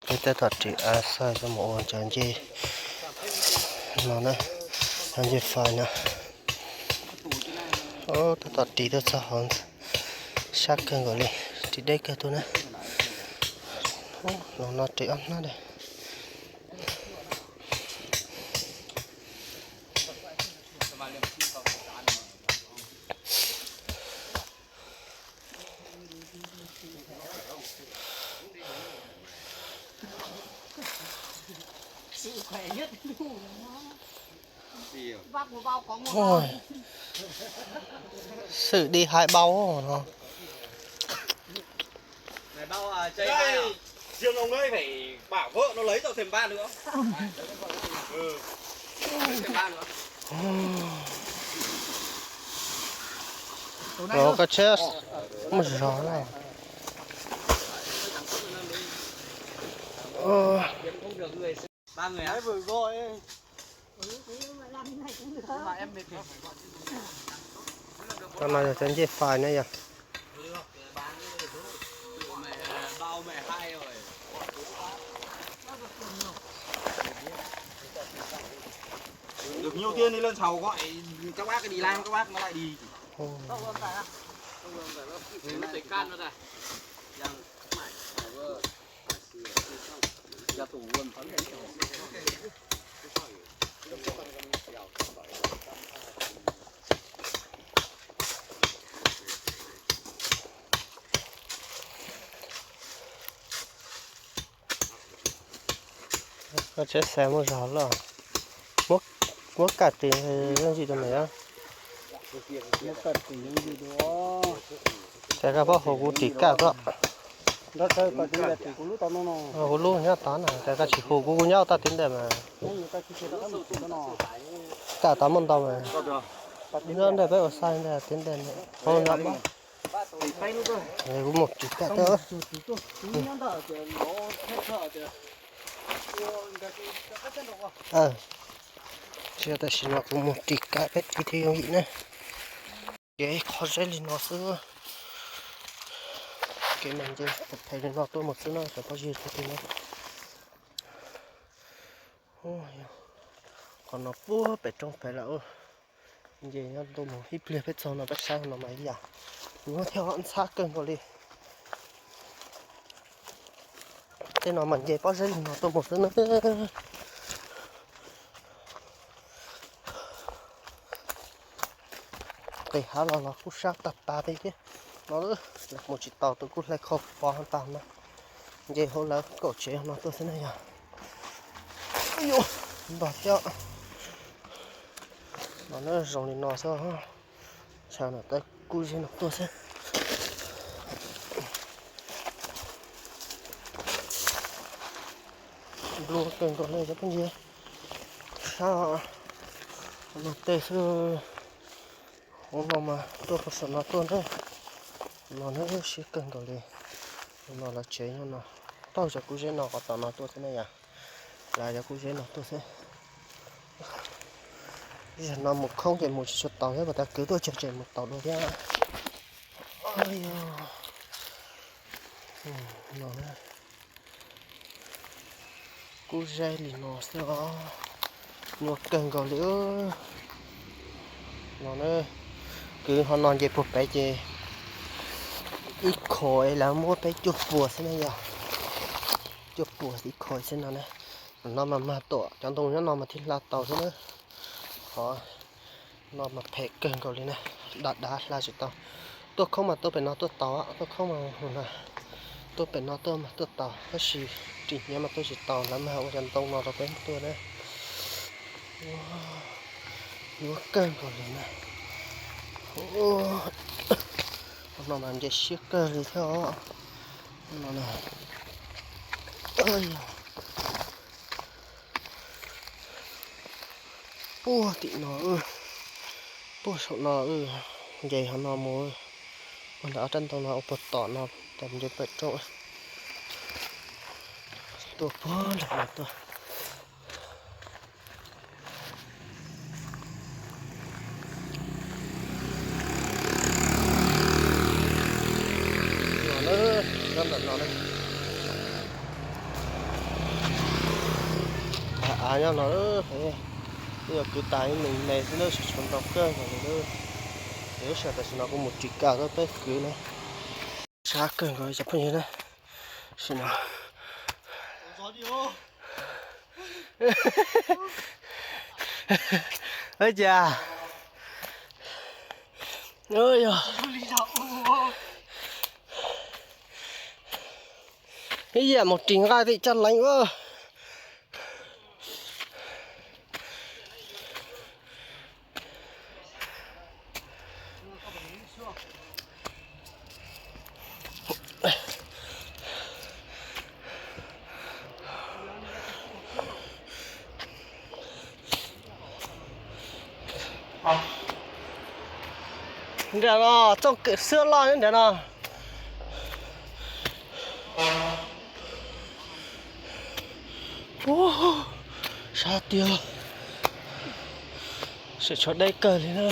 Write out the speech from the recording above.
Peb tab tom ris av xaj coj mus ua cov ncej no na, cov ncej fais na. Tab tom ris tuaj txog hauv, sab kawg nkaus li, ris deb kawg tuaj na. Los no ris ob hnab na. Xwm đi hais bau no. Riêng ông đấy phải bảo vợ nó lấy cho thêm ba nữa. Ro koj tsheb mus zog na. Tau no yog cov ncej fais na yog. Được nhiêu tiền thì lần sau gọi cho bác đi làm các bác nó lại đi. Koj tsheb xav muaj zog loj. Muab kaj ris yooj yim rau mem. Ces koj pab hu kuv ris kaj tso. Kuv lub nyob tod na, ces koj tsis hu kuv, kuv nyob tod tiv ntawd mas. Kaj tod muaj ntau mas. Nyob ntawm peb ua xaj ntawd tiv ntawd, hauv no. Kuv mus ris kaj tso. Tsis, tam sim no kuv mus ris kaj peb ris thiaj yooj yim na. Kev qhov zeb li no xwb. Kev mas nce phem li no tuaj mus xwb na cov phooj ywg txhua tus na. Qhov no puag pem roob pem lawm. Nce nyob ntuj mus ib pliag peb txog no peb saib no mas ib yam. Nyuaj thiab ntxhab kawg nkaus li. Tej no mas nce pob zeb li no tuaj mus xwb na. Qis hav los los kuj sab tag tag li thiab. No mus tsis tau, tus kuj hlais kho pov tag na. Nce hauv lawv kaum tsev no tuaj xwb na yog. Ntog thiab. No na zoo li no xwb. Chaw no tab kub zeb no tuaj xwb. Nplua kawg nkaus li cov phooj ywg. Sab no tej xwb. Hauv no mas tuaj puag saum no tuaj na. No na siab kawg nkaus li. No lawv tsev nyob no. Taug cov kub zeb no qhov tom no tuaj xwb na yom. Lawv cov kub zeb no tuaj xwb. Zaum no mus khoob ces mus tsis tshua taus thiab, pas tas kwv tuaj tsawg tsawg mus taus dua thiab. No, kub zeb li no xwb os. Nyuaj kawg nkaus li. No na, kwv ho no nce puag pem ces ib khoom es lawv muab peb cuaj puas xwb na yog. Cuaj puas ib khoom xwb no na. No mas mag tuam cov ntoo nyob no mas thiaj hla tau xwb na. Qhov no mas phem kawg nkaus li na, dav dav hla tsis tau. Tuaj khoob mas tuaj pem no tuaj tau, tuaj khoob mas, tuaj pem no tuaj mas tuaj tau, tab sis ris hnyav mas tuaj tsis tau, lawv mag ua cov ntoo no rau peb tuaj na. Nyuaj kawg nkaus li na. No mas nce siab kawg li thiab os. No, puag tim no, puag saum no, nce qhov no mus, puag nram ob rab ntoo no ua puag tom no, tom nce pem roob, tuaj puag nram no tuaj. No na, nyob ntawm no na. Nyob no, twb yog kwv tas ib me me xwb na, sawv tshuav ntau kawg nkaus li na. Lub sij hawm tam sim no kuv mus ris kas rau peb kwv na. Sab kawg nkaus cov phooj ywg na. Tam sim no, ua cas, yog ib yam mus ris nqaij tim caj lees ua. Nram no txoj kev xwb loj nram no. Sab tiag, sawv tshuav deb kawg li na.